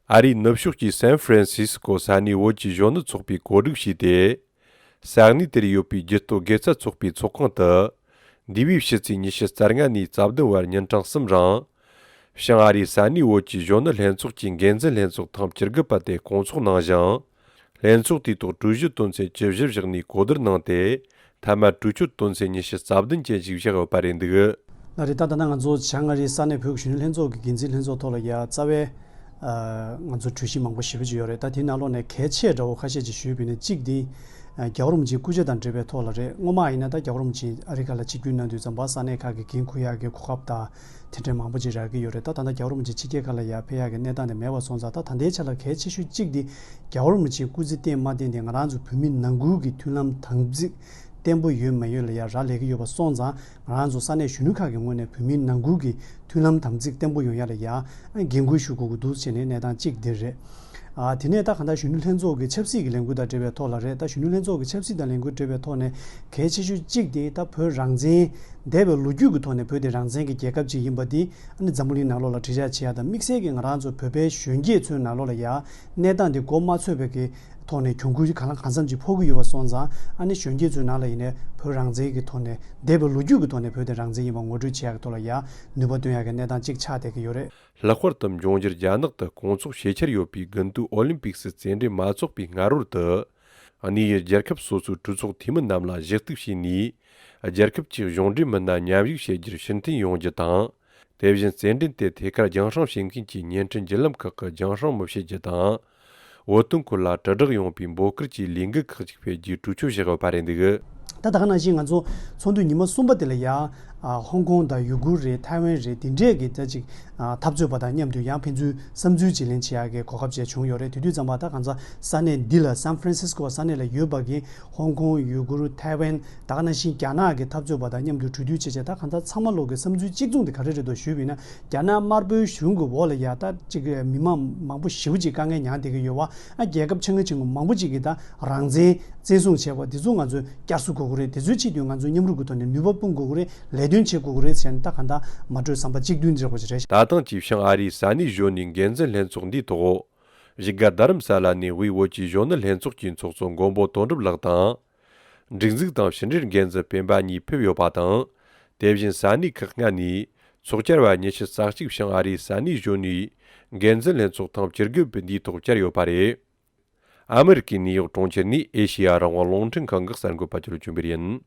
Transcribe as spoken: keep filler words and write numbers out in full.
ཨ་རིའི་ནུབ་ཕྱོགས་ཀྱི་སན་ཧྥ་རན་སིས་ཀོ་ས་གནས་བོད་ཀྱི་གཞོན་ནུ་ཚོགས་པས་གོ་སྒྲིག་བྱས་ཏེ། ས་གནས་དེར་ཡོད་པའི་རྒྱུད་སྟོད་དགེ་རྩ་ཚོགས་པའི་ཚོགས་ཁང་དུ། འདས་པའི་ཕྱི་ཚེས་ཉི་ཤུ་རྩ་ལྔ་ནས་རྩ་བདུན་བར་ཉིན་གྲངས་གསུམ་རིང་། བྱང་ཨ་རིའི་ས་གནས་བོད་ཀྱི་གཞོན་ནུ་ལྷན་ཚོགས་ཀྱི་འགན་འཛིན་ལྷན་ཚོགས་ཐེངས་བཅུ་དགུ་པ་དེ་སྐོང་ཚོགས་གནང་ཞིང་། ལྷན་ཚོགས་དེའི་ཐོག་གྲོས་གཞི་དོན་ཚན་བཅུ་བཞི་བཞག་ནས་གོ་བསྡུར་གནང་སྟེ། མཐའ་མ་གྲོས་ཆོད་དོན་ཚན་ཉི་ཤུ་རྩ་བདུན་ཅན་ཞིག་བཞག་ཡོད་པ་རེད་འདུག། ལགས་རེད། ད་ད་ལྟ་ང་ཚོ་བྱང་ཨ་རིའི་ས་གནས་བོད་ཀྱི་གཞོན་ནུ་ལྷན་ཚོགས་ཀྱི་འགན་འཛིན་ལྷན་ཚོགས་ཐོག་ལ་ཡ་རྩ་བའི་ཨ་ང་ཚོ་གྲོས་གཞི་མང་པོ་ཞེ་པོ་ཅིག་ཡོད་རེད། ད་དེའི་ནང་ལོགས་ནས་གལ་ཆེ་འདྲ་བོ་ཁ་ཤས་ཅིག་ཞུས་པ་ཡིན་ན། གཅིག་དེ་ཨ་རྒྱལ་བ་རིན་པོ་ཆེའི་སྐུ་ཕྱྭ་དང་འབྲེལ་བའི་ཐོག་ལ་རེད། སྔོན་མ་ཡིན་ན་ད་རྒྱལ་བ་རིན་པོ་ཆེ་ཨ་རི་ཁ་ལ་ཆིབས་བསྒྱུར་གནང་དུས་ཙམ་པ་ས་གནས་ཁག་གི་འགན་འཁུར་ཡག་གི་གོ་སྐབས་དང་དེ་འདྲའི་མང་པོ་ཅིག་རག་གི་ཡོད་རེད། ད་ད་ལྟ་རྒྱལ་བ་རིན་པོ་ཆེ་ཕྱི་རྒྱལ་ཁག་ལ་ཡར་ཕེབས་ཡག་གི་གནས་སྟངས་དེ་མེད་པ་སོང་ཙང་། ད་ད་ལྟའི་ཆ་ལ་གལ་ཆེ་ཤོས་གཅིག་དེ་རྒྱལ་བ་རིན་པོ་ཆེའི་སྐུ་ཚེ་བརྟན་མ་བརྟན་དེ་ང་རང་ཚོ་བོད་མི་ནང་ཁུལ་གྱི་མཐུན་ལམ་དམ་ཚིག་བརྟན་པོ་ཡོད་མ་ཡོད་ལ་ཡ་རག་ལས་ཀྱི་ཡོད་པ་སོང་ཙང་། ང་རང་ཚོ་ས་གནས་གཞོན་ནུ་ཁག་གི་ངོས་ནས་བོད་མིའི་ནང་ཁུལ་གྱི་མཐུན་ལམ་དམ་ཚིག་བརྟན་པོ་ཡོང་ཡ་ལ་ཡ་འགན་འཁུར་ཞུ་དགོས་ཀྱི་འདུག་ཟེར་ནས་གནས་སྟངས་གཅིག་འདི་རེད། ཨ་དེ་ནས་ད་གང་ལྟར་གཞོན་ནུ་ལྷན་ཚོགས་ཀྱི་ཆབ་སྲིད་ཀྱི་ལས་འགུལ་དང་འབྲེལ་བའི་ཐོག་ལ་རེད། ད་གཞོན་ནུ་ལྷན་ཚོགས་ཀྱི་ཆབ་སྲིད་དང་ལས་འགུལ་འབྲེལ་བའི་ཐོག་ནས་གལ་ཆེ་ཤོས་གཅིག་དེ་ད་བོད་རང་བཙན། འདས་པའི་ལོ་རྒྱུས་ཀྱི་ཐོག་ནས་བོད་དེ་རང་བཙན་གྱི་རྒྱལ་ཁབ་ཅིག་ཡིན་པ་འདི་ཨ་ནི་འཛམ་བུ་གླིང་ནང་ལོགས་ལ་དྲིལ་བསྒྲགས་བྱེད་ཡ་དང་། དམིགས་བསལ་གྱིས་ང་རང་ཚོ་བོད་པའི་གཞོན་སྐྱེས་ཚོའི་ནང་ལོགས་ལ་ཡ་གནས་སྟངས་འདི་མགོ་མ་ཚོས་པའི་གི་ཐོག་ནས་གྱོང་གུན་གང་ལ་གང་འཚམ་ཅིག་ཕོག་གི་ཡོད་པ་སོང་ཙང་། ཨ་ནི་གཞོན་སྐྱེས་ཚོའི་ནང་ལ་ཡིན་ནའི་བོད་རང་བཙན་གྱི་ཐོག་ནས། འདས་པའི་ལོ་རྒྱུས་ཀྱི་ཐོག་ནས་བོད་དེ་རང་བཙན་ཡིན་པ་ངོ་སྤྲོད་བྱེད་ཡག་གི་ཐོག་ལ་ཡ་ནུས་པ་བཏོན་ཡག་གི་གནས་སྟངས་གཅིག་ཆགས་བསྡད་ཀྱི་ཡོད་རེད། ལྷག་པར་དུ་འབྱུང་འགྱུར་རྒྱ་ནག་ཏུ་སྐོང་ཚོགས་བྱེད་འཆར་ཡོད་པའི་དགུན་དུས་ཨོ་ལིམ་པིག་སི་རྩེད་འགྲན་མ་ཚོགས་པའི་སྔ་རོལ་དུ། གནས་ཡུལ་རྒྱལ་ཁབ་སོ་སོའི་གྲོས་ཚོགས་འཐུས་མི་རྣམས་ལ་ཞུ་གཏུག་བྱས་ནས། རྒྱལ་ཁབ་ཀྱི་གཞུང་འབྲེལ་མི་སྣ་མཉམ་ཞུགས་བྱེད་རྒྱུར་ཕྱིར་འཐེན་ཡོང་རྒྱུ་དང་། དེ་བཞིན་རྩེད་འགྲན་དེ་ཐད་ཀར་རྒྱང་སྲིང་བྱེད་མཁན་གྱི་བརྙན་འཕྲིན་བརྒྱུད་ལམ་ཁག་གི་རྒྱང་སྲིང་མི་བྱེད་རྒྱུ་དང་། བོད་དོན་སྐོར་ལ་དྲིལ་བསྒྲགས་ཡོང་བའི་འབོད་སྐུལ་གྱི་ལས་འགུལ་ཁག་ཅིག་སྤེལ་རྒྱུའི་གྲོས་ཆོད་བཞག་ཡོད་པ་རེད་འདུག། ད་ད་ག་ནང་བཞིན་ང་ཚོ་ཚོགས་འདུ་ཉི་མ་གསུམ་པ་དེ་ལ་ཡ། ཨ་ཧོང་ཀོང་དང་ཡུ་གུར་རེད། ཐའེ་ཝན་རེད། དེ་འདྲས་ཀྱི་ད་ཅིག་ཨ་འཐབ་རྩོད་པ་དང་མཉམ་དུ་ཡང་ཕན་ཚུན་བསམ་ཚུལ་བརྗེ་ལེན་བྱེད་ཡག་གི་གོ་སྐབས་བཅས་བྱུང་ཡོད་རེད། དེ་དུས་ཙམ་པ་ད་གང་ཚ་ས་གནས་འདི་ལ་སན་ཧྥ་རན་སིས་ཀོ་ས་གནས་ལ་ཡོད་པ་གི་ཧོང་ཀོང་། ཡུ་གུར། ཐའེ་ཝན། ད་ག་ནང་བཞིན་རྒྱ་ནག་གི་འཐབ་རྩོད་པ་དང་མཉམ་དུ་གྲོས་བསྡུར་བྱས་བྱས། ད་གང་ལྟར་ཚང་མ་ལོག་གི་བསམ་ཚུལ་གཅིག་མཚུངས་དེ་ག་རེ་རེད་འདུག་ཞུས་པ་ཡིན་ན། རྒྱ་ནག་དམར་པོའི་གཞུང་གི་འོག་ལ་ཡ་ད་ཅིག་མི་མང་མང་པོ་ཞེ་པོ་ཅིག་དཀའ་ངལ་མྱངས་བསྡད་ཀྱི་ཡོད་པ། ཨ་རྒྱལ་ཁབ་ཆུང་ངུ་ཆུང་ངུ་མང་པོ་ཅིག་གིས་ད་རང་བཙན་བཙན་བཟུང་བྱས་པ་འདི་ཚོ་ང་ཚོས་བསྐྱར་གསོ་དགོས་ཀྱི་རེད། དེ་ཚོའི་ཆེད་དུ་ང་ཚོས་མཉམ་རུབ་ཀྱི་ཐོག་ནས་ནུས་པ་སྤུངས་དགོས་ཀྱི་རེད། ལས་དོན་བྱེད་དགོས་ཀྱི་རེད་ཟེར་ནས་ད་གང་ལྟར་མ་གྲོས་བསམ་པ་གཅིག་མཐུན་འདྲ་པོ་ཞིག་རེད་ཤག། ད་ཐེངས་ཀྱི་བྱང་ཨ་རིའི་ས་གནས་གཞོན་ནུའི་འགན་འཛིན་ལྷན་ཚོགས་འདིའི་ཐོག་གཞིས་སྒར་རྡ་རམ་ས་ལ་ནས་དབུས་བོད་ཀྱི་གཞོན་ནུ་ལྷན་ཚོགས་ཀྱི་ཚོགས་གཙོ་མགོན་པོ་དོན་གྲུབ་ལགས་དང་། སྒྲིག་འཛུགས་དང་ཕྱི་འབྲེལ་འགན་འཛིན་སྤེན་པ་གཉིས་ཕེབས་ཡོད་པ་དང་། དེ་བཞིན་ས་གནས་ཁག་ལྔ་ནས་ཚོགས་བཅར་བ་ཉི་ཤུ་རྩ་གཅིག་བྱང་ཨ་རིའི་ས་གནས་གཞོན་ནུའི་འགན་འཛིན་ལྷན་ཚོགས་ཐེངས་བཅུ་དགུ་པའི་འདིའི་ཐོག་བཅར་ཡོད་པ་རེད། ཨ་མི་རི་ཀའི་ནིའུ་ཡོག་གྲོང་ཁྱེར་ནས་ཨེ་ཤེ་ཡ་རང་དབང་རླུང་འཕྲིན་ཁང་གི་གསར་འགོད་པ་ཅོ་ལོ་ཅུན་པེར་ཡིན།